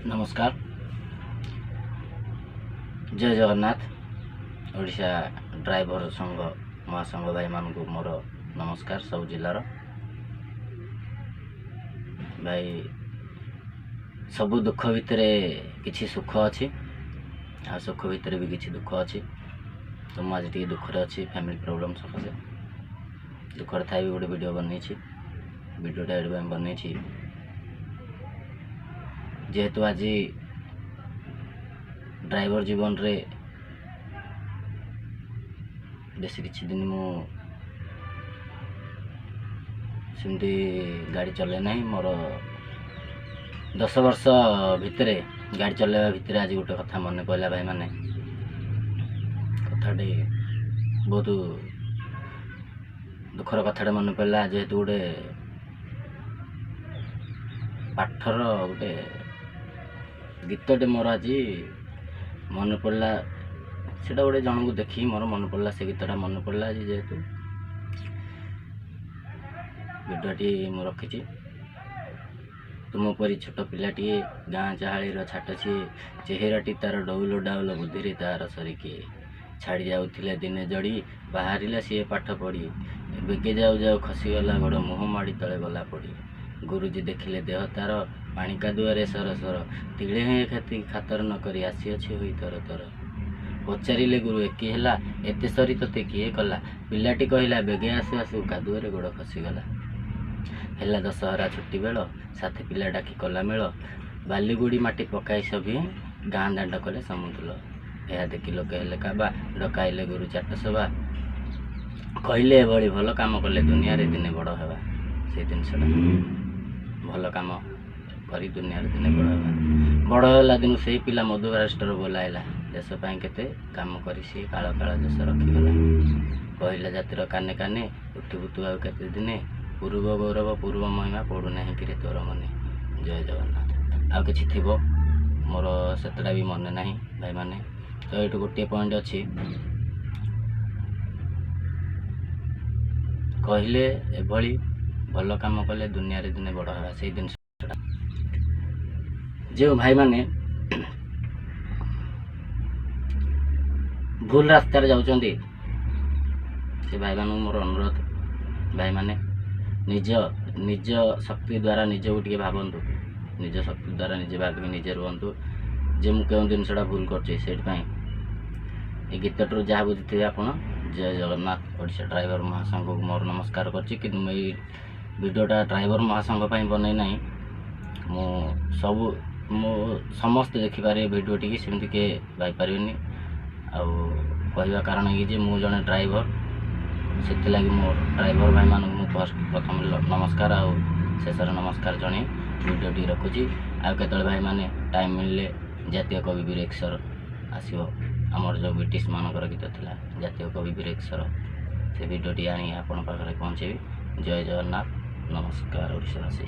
ନମସ୍କାର, ଜୟ ଜଗନ୍ନାଥ। ଓଡ଼ିଶା ଡ୍ରାଇଭର ସଂଘ ମହାସଂଘ ଭାଇମାନଙ୍କୁ ମୋର ନମସ୍କାର। ସବୁ ଜିଲ୍ଲାର ଭାଇ, ସବୁ ଦୁଃଖ ଭିତରେ କିଛି ସୁଖ ଅଛି ଆଉ ସୁଖ ଭିତରେ ବି କିଛି ଦୁଃଖ ଅଛି। ତ ମୁଁ ଆଜି ଟିକେ ଦୁଃଖରେ ଅଛି, ଫ୍ୟାମିଲି ପ୍ରୋବ୍ଲେମ୍ ସକାଶେ। ଦୁଃଖରେ ଥାଇ ବି ଗୋଟେ ଭିଡ଼ିଓ ବନେଇଛି। ଭିଡ଼ିଓଟା ଏଇଠି ପାଇଁ ବନେଇଛି ଯେହେତୁ ଆଜି ଡ୍ରାଇଭର ଜୀବନରେ ବେଶୀ କିଛି ଦିନ ମୁଁ ସେମିତି ଗାଡ଼ି ଚଲାଏ ନାହିଁ। ମୋର 10 ବର୍ଷ ଭିତରେ ଗାଡ଼ି ଚଲାଇବା ଭିତରେ ଆଜି ଗୋଟେ କଥା ମନେ ପଡ଼ିଲା ଭାଇମାନେ। କଥାଟି ବହୁତ ଦୁଃଖର କଥାଟେ ମନେ ପଡ଼ିଲା, ଯେହେତୁ ଗୋଟେ ପାଠର ଗୋଟେ ଗୀତଟେ ମୋର ଆଜି ମନେ ପଡ଼ିଲା। ସେଇଟା ଗୋଟେ ଜଣଙ୍କୁ ଦେଖିକି ମୋର ମନେ ପଡ଼ିଲା, ସେ ଗୀତଟା ମନେ ପଡ଼ିଲା ଆଜି। ଯେହେତୁ ଭିଡ଼ିଓଟି ମୁଁ ରଖିଛି। ତୁମ ପରି ଛୋଟ ପିଲାଟିଏ, ଗାଁ ଚାହାଳିର ଛାଟ ସିଏ, ଚେହେରାଟି ତାର ଡଉଲ ଡାଉଲ, ବୁଦ୍ଧିରେ ତାର ସରିକିଏ। ଛାଡ଼ି ଯାଉଥିଲା ଦିନେ ଜଡ଼ି, ବାହାରିଲା ସିଏ ପାଠ ପଢ଼ି, ବେଗେ ଯାଉ ଯାଉ ଖସିଗଲା ଗୋଡ଼, ମୁହଁ ମାଡ଼ି ତଳେ ଗଲା ପଡ଼ି। ଗୁରୁଜୀ ଦେଖିଲେ ଦେହ ତାର ପାଣି କାଦୁଆରେ ସର ସର, ତିଳେ ହେଁ କ୍ଷତି ଖାତର ନ କରି ଆସିଅଛି ହୋଇ ତର ତର। ପଚାରିଲେ ଗୁରୁ, ଏକି ହେଲା, ଏତେ ସରି ତୋତେ କିଏ କଲା? ପିଲାଟି କହିଲା, ବେଗେ ଆସୁ ଆସୁ କାଦୁଅରେ ଗୋଡ଼ ଖସିଗଲା। ହେଲା ଦଶହରା ଛୁଟି ବେଳ, ସାଥୀ ପିଲା ଡାକି କଲା ମେଳ, ବାଲିଗୁଡ଼ି ମାଟି ପକାଇ ସଭିଏଁ ଗାଁ ଦାଣ୍ଡ କଲେ ସମୁଦୁଲ। ଏହା ଦେଖି ଲୋକେ ହେଲେ କାବା, ଡକାଇଲେ ଗୁରୁ ଚାଟ ସଭା, କହିଲେ ଏଭଳି ଭଲ କାମ କଲେ ଦୁନିଆରେ ଦିନେ ବଡ଼ ହେବା। ସେଇ ଜିନିଷଟା ଭଲ କାମ କରି ଦୁନିଆରେ ଦିନେ ବଡ଼ ହେବା। ବଡ଼ ହେଲା ଦିନୁ ସେଇ ପିଲା ମଧୁ ରାଷ୍ଟ୍ର ବୋଲାଇଲା, ଦେଶ ପାଇଁ କେତେ କାମ କରି ସିଏ କାଳ କାଳ ଦେଶ ରଖିଗଲା। କହିଲା ଜାତିର କାନେ କାନେ, ଉଠିବୁ ତୁ ଆଉ କେତେ ଦିନେ, ପୂର୍ବ ଗୌରବ ପୂର୍ବ ମହିମା ପଡ଼ୁନାହିଁ କିରେ ତୋର ମନେ। ଜୟ ଜଗନ୍ନାଥ। ଆଉ କିଛି ଥିବ, ମୋର ସେତେଟା ବି ମନେ ନାହିଁ ଭାଇମାନେ। ତ ଏଇଠୁ ଗୋଟିଏ ପଏଣ୍ଟ ଅଛି, କହିଲେ ଏଭଳି ଭଲ କାମ କଲେ ଦୁନିଆରେ ଦିନେ ବଡ଼ ହେବା। ସେଇ ଜିନିଷଟା ଯେଉଁ ଭାଇମାନେ ଭୁଲ ରାସ୍ତାରେ ଯାଉଛନ୍ତି, ସେ ଭାଇମାନଙ୍କୁ ମୋର ଅନୁରୋଧ, ଭାଇମାନେ ନିଜ ନିଜ ଶକ୍ତି ଦ୍ୱାରା ନିଜକୁ ଟିକେ ଭାବନ୍ତୁ। ନିଜ ଶକ୍ତି ଦ୍ୱାରା ନିଜେ ଭାବିକି ନିଜେ ରୁହନ୍ତୁ ଯେ ମୁଁ କେଉଁ ଜିନିଷଟା ଭୁଲ କରୁଛି। ସେଇଥିପାଇଁ ଏ ଗୀତଟିରୁ ଯାହା ବୁଝିଥିବେ ଆପଣ। ଜୟ ଜଗନ୍ନାଥ। ଓଡ଼ିଶା ଡ୍ରାଇଭର ମହାସଂଘକୁ ମୋର ନମସ୍କାର କରୁଛି। କିନ୍ତୁ ମୁଁ ଏଇ ଭିଡ଼ିଓଟା ଡ୍ରାଇଭର ମହାସଂଘ ପାଇଁ ବନେଇ ନାହିଁ। ମୁଁ ସବୁ ମୁଁ ସମସ୍ତେ ଦେଖିପାରିବେ ଭିଡ଼ିଓଟିକି, ସେମିତି କିଏ ପାଇପାରିବେନି। ଆଉ କହିବା କାରଣ କି ଯେ ମୁଁ ଜଣେ ଡ୍ରାଇଭର, ସେଥିଲାଗି ମୋ ଡ୍ରାଇଭର ଭାଇମାନଙ୍କୁ ମୁଁ ପ୍ରଥମେ ନମସ୍କାର ଆଉ ଶେଷରେ ନମସ୍କାର ଜଣେଇ ଭିଡ଼ିଓଟି ରଖୁଛି। ଆଉ କେତେବେଳେ ଭାଇମାନେ ଟାଇମ୍ ମିଳିଲେ ଜାତୀୟ କବି ବୀରେଶ୍ୱର ଆସିବ, ଆମର ଯେଉଁ ବ୍ରିଟିଶ ମାନଙ୍କର ଗୀତ ଥିଲା ଜାତୀୟ କବି ବୀରେଶ୍ୱର, ସେ ଭିଡ଼ିଓଟି ଆଣି ଆପଣଙ୍କ ପାଖରେ ପହଞ୍ଚେଇବି। ଜୟ ଜଗନ୍ନାଥ। ନମସ୍କାର ଓଡ଼ିଶାବାସୀ।